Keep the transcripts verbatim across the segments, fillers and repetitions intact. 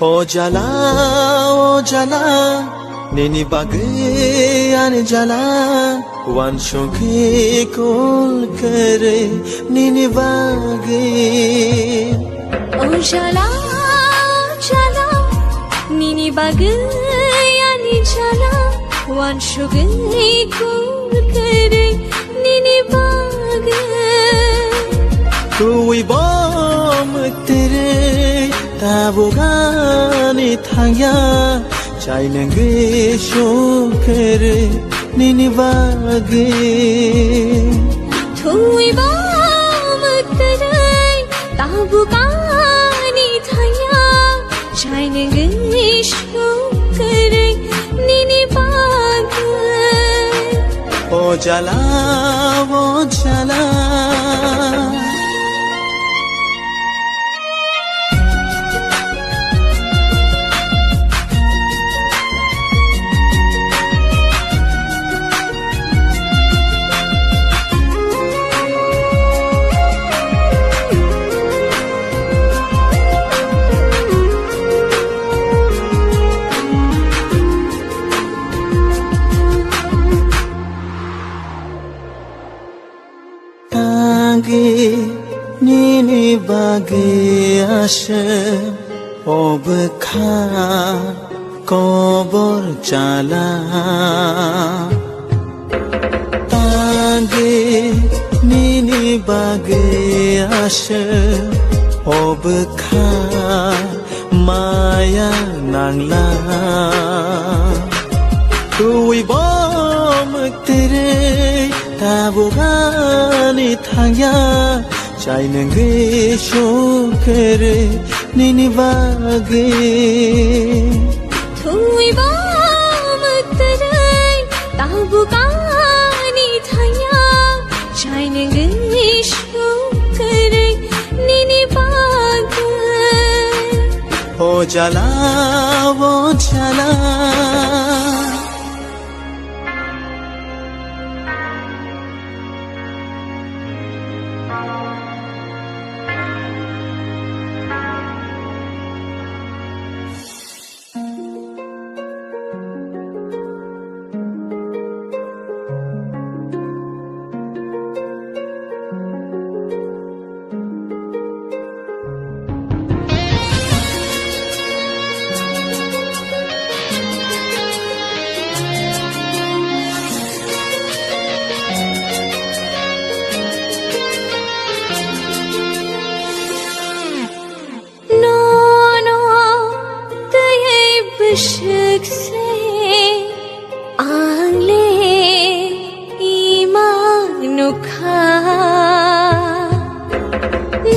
O jala, o jala, nini bagwi ani jala, uansugwi kul kwrwi nini bagwi. O jala, o jala, nini bagwi ani jala, uansugwi kul kwrwi nini bagwi. Twi bo mwktwrwi tabuk ani thangya, chainwgwi suk kwrwi nini bagwi. Twi bo mwktwrwi tabuk ani thangya, chainwgwi suk kwrwi nini bagwi. O jala, o jala. Tangwi nini bagwi aswk o bwkha kobor chala. Tangwi nini bagwi aswk o bwkha maya nangla. Twi bo mwktwrwi tabuk ani thangya, chainwgwi suk kwrwi nini bagwi. Twi bo mwktwrwi tabuk ani thangya, chainwgwi suk kwrwi nini bagwi. O jala, o jala. Nono twi bwswk se ang le ima nukha.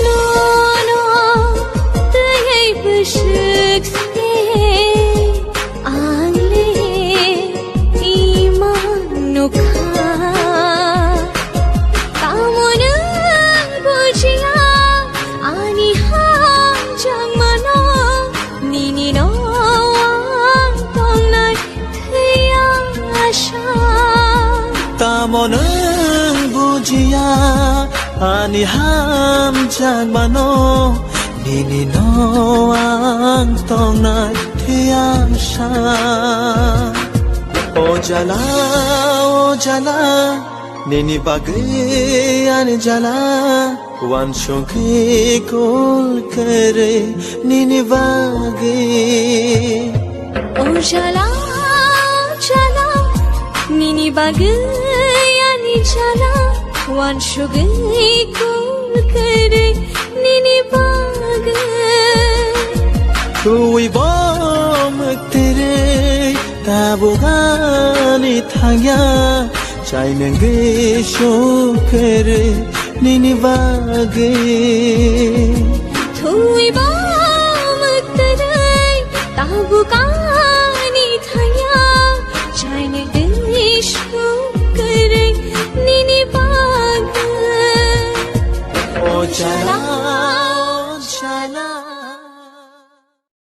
Nono twi bwswk se ang le ima nukha. Tamo nwng bujiya ani hamjakmano, nini no ang tongnai thwiya asha. Tamo nwng bujiya ani hamjakmano, nini no ang tongnai thwiya asha. O jala, o jala, nini bagwi ani jala, uansugwi kul kwrwi nini bagwi. O jala, o jala, nini bagwi ani jala, uansugwi kul kwrwi nini bagwi. Twi bo mwktwrwi tabuk ani thangya, Chainengwi sukhere nini bagwi. Thui ba muktarwi tabuk ani thaya. Chainengwi sukhere nini bagwi. O chala.